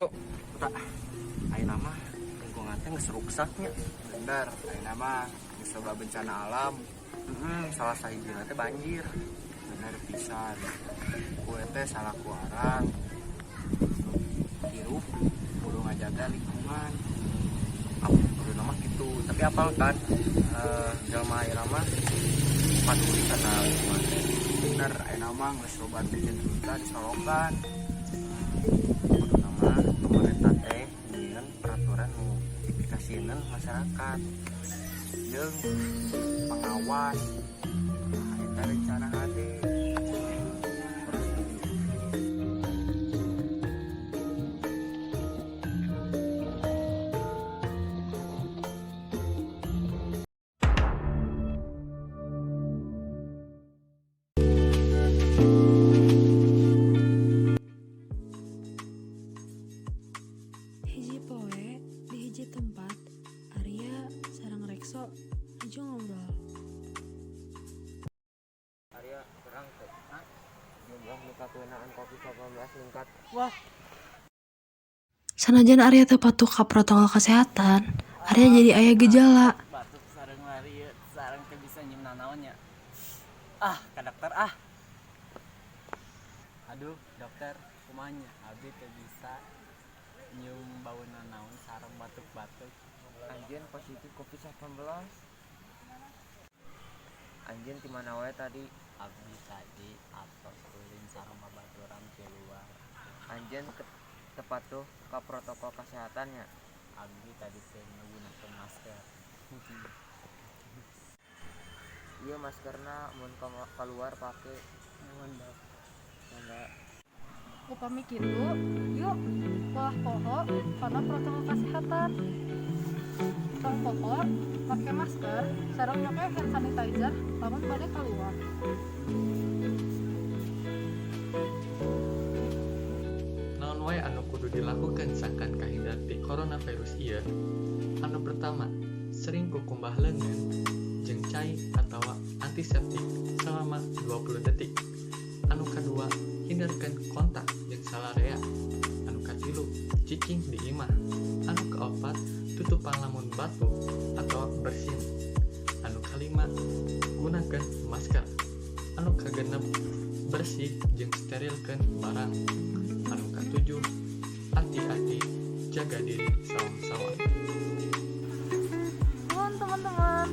Tak, ayeuna mah lingkungan teh geus ruksak nya. Bener, ayeuna mah geus loba bencana alam. Heeh, salah sahijina teh banjir. Bener pisan. Kue teh salaku arang. Hirup kudu ngajaga lingkungan. Aku kudu nama gitu, tapi apal kan jelema ayeuna mah paduli kana lingkungan teh. Bener, ayeuna mah geus loba bikin ruta disolokan. Kudu nama pemerintah teh nyieun peraturan nu dipikasieun masyarakat. Jeung pengawas. Nah, eta rencana hade. Kurang setuju. Hiji poe di hiji tempat, Arya sareng Rekso nuju ngobrol. Arya kurang teh. Jumlah nu kakeunaan COVID-19 ningkat. Sanajan Arya teu patuh ka protokol kesehatan, Arya jadi aya gejala. Batuk sareng lari sareng teu bisa nyium nanaon nya. Ah, ka dokter ah. Aduh, dokter, kumaha nya? Abi teu bisa nyium bau nanaon sareng batuk-batuk. Anjeun positif COVID-19. Anjeun ti mana wae tadi? Abdi tadi atos ulin sareng babaturan ti luar. Anjeun teu patuh ka protokol kesehatan nya? Abdi tadi teu ngagunakeun masker. Ieu maskerna mun kaluar pake. Nuhun, Dok. Mangga. Upami kitu, yuk ulah poho kana protokol kesehatan. Tong poho make masker sareng make hand sanitizer lamun bade kaluar. Naon wae anu kudu dilakukeun sangkan kahindar ti coronavirus ieu? Anu pertama, sering kukumbah leungeun jeung cai atawa antiseptik selama 20 detik. Anu kadua, hindarkeun kontak jeung salarea. Anu katilu, cicing di imah. Anu kaopat, tutupan lamun batuk atawa bersin. Anu kalima, gunakeun masker. Anu kagenep, bersih jeung sterilkeun barang. Anu katujuh, hati-hati, jaga diri sawang-sawang. Nuhun, teman-teman.